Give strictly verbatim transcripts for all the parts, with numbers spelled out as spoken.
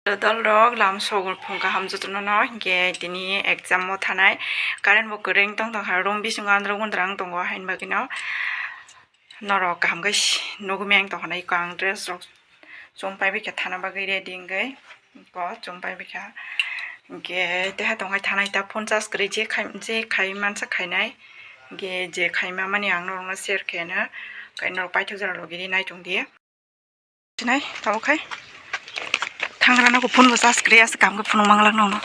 Dol rok lam sogol phung kaham jotono no, hinkhe tini exam o thanai current bo kwrwng tong tong kha, room bisingo andro gundra wng tongo, haini bagwi no norok kaham khe si-, nugwi meng tong kha, eko ang dress rok chumpai bikha thana bagwi ready wngwi, eko chumpai bikha. Hinkhe teha tongkhai thanai ta phone charge kwrwi, je khai, je khai mansa khainai, hinkhe je khaima mani ang norokno share khaina, kai norok paithak jora logi di nai tong di. Sinai, tabuk khai. Thangrano ko phone bo charge kwrwi, aswk kaham khe phunuk manglak nokno.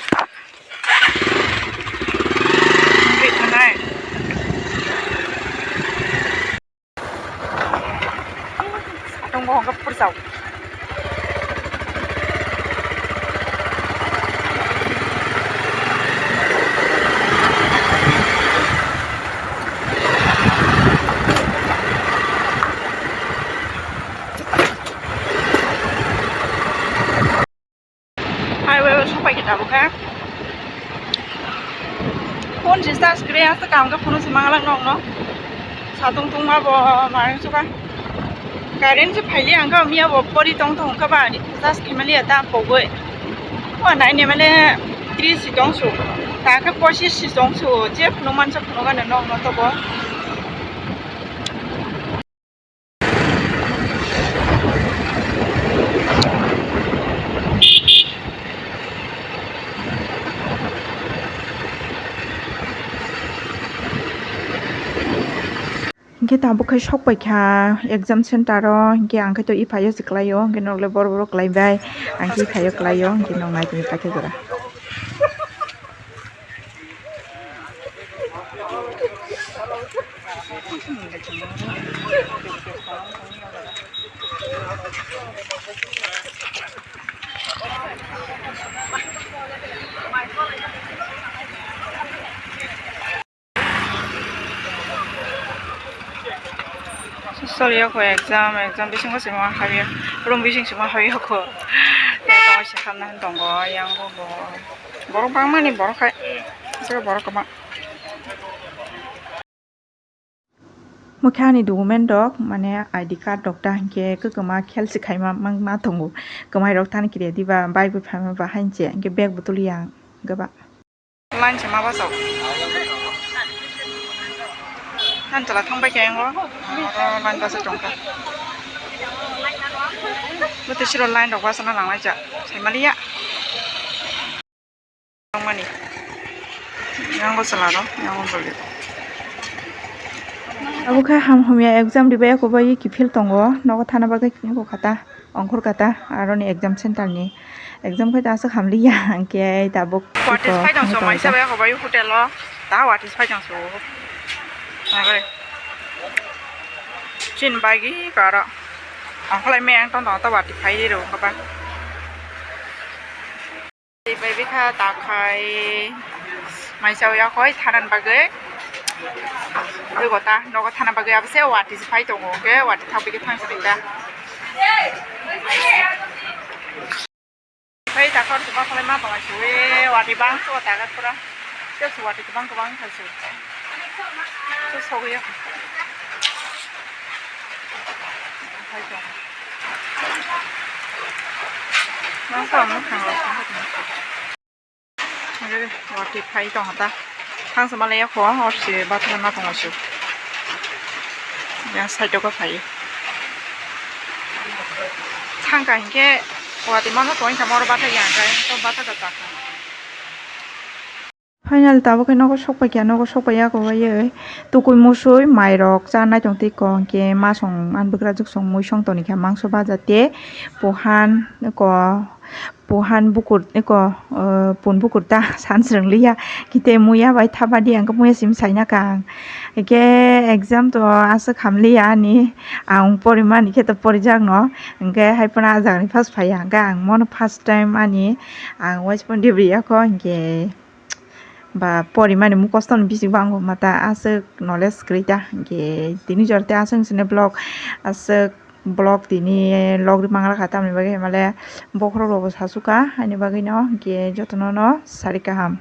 Wngwi thanai. Satung bo hwnkhai phursao. Highway o sopai khe tabuk khe. Phone se charge kwrwi, aswk kaham khe phone se manglak nokno. Satung tungma bo manwi suka. Current se phaili ang khe miya bo pori tong tong khe ba charge khe maliya ta pogwi. O naini male tris si tong su. Ta khe pochis si tong su. Je phunuk mansa phunuk ano nokno tobo. Hinkhe tabuk khai sok paikha exam center o, hinkhe ang khe to ephaio se kwlaio, hinkhe norok le bor boro kwlai bai, ang khe ephaio kwlaio, hinkhe norok nai tongwi paikha jora. Sori o kho exam, exam bisingo se ma habya, room bising se ma habya kho. Tei tongwi se khamna hwn tongo, yang bo bo. Borok bangmani borok hai, borok kwbang. Mokhe ani document rok, mane I D card rok ta hinkhe kwkma khel se khaima ma tongo. Kwmai rok thani kiriya diba, bike bai phaima ba hainse, hinkhe bag bo tuli ya gaba. Line se ma bachao. Ani tola thang bai khe yango. Oro line basa tongkha. Bwtwi siro line rok basa na nang lai cha. Sai maliya. Tongmani. Yango chwla rok, yango bwlwi rok. Abo khe ham hamya exam ribai eko bai kiphil tongo. Nogo thana bagwi kiphil kata. Ongkhor kata aroni exam center ni exam khai ta aswk hamliya hinkhe tabuk. Watis phai tong so maisa bai hobai hotel o ta watis phai tong so. Oke. Chin bagi kara. Angkhlai me ang tong tong ta wati phai ri ro kaba. Tei bai bikha ta khai maisa o yakhoi thanani bagwi. Oi gota nogo thana bagwi abose wati se phai tongo, hwnkhe wati thangwi khe thangsa bai ta. Phai ta khor se basalai ma tongo se wati bangso ta khe pura. Tei se wati kwbang kwbang khai se. Se sogwi ya. Phai tongo. Masa ang mwkhang rok tongkha tongkha. Wati phai tongkha ta. Thangsa malai ya kho, hor se bathai ma tongo su. Yang side o phai. Thangkha hinkhe wati mano tongkha moro bathai yang khe to bathai ka chakha. Final tabuk khe nogo sok paikha, nogo sok paiya kobaiwi tukui musui mairok cha naitok twi kok hinkhe masong ani bwkrajwk song muisong tonikha mangso baja tei puhan eko puhan bukur eko pun bukur ta san swrwng liya kite muya bai thapadi ang khe muya simi saina kang hinkhe exam to aswk hamliya ani ang porimani khe to porijakno hinkhe hai phano ah jagani first phaiya hinkhe ang mono first time ani ang uaisa phano debriya kho hinkhe. Ba porimani mukhosto ni bising bo ang bo mata aswk knowledge kwrwi ta hinkhe tini jora tei aswk sini vlog aswk vlog tini logri mangra kha tamoni bagwi himale bokhorok rok bo sasuka haini bagwi no hinkhe jotono no sari kaham.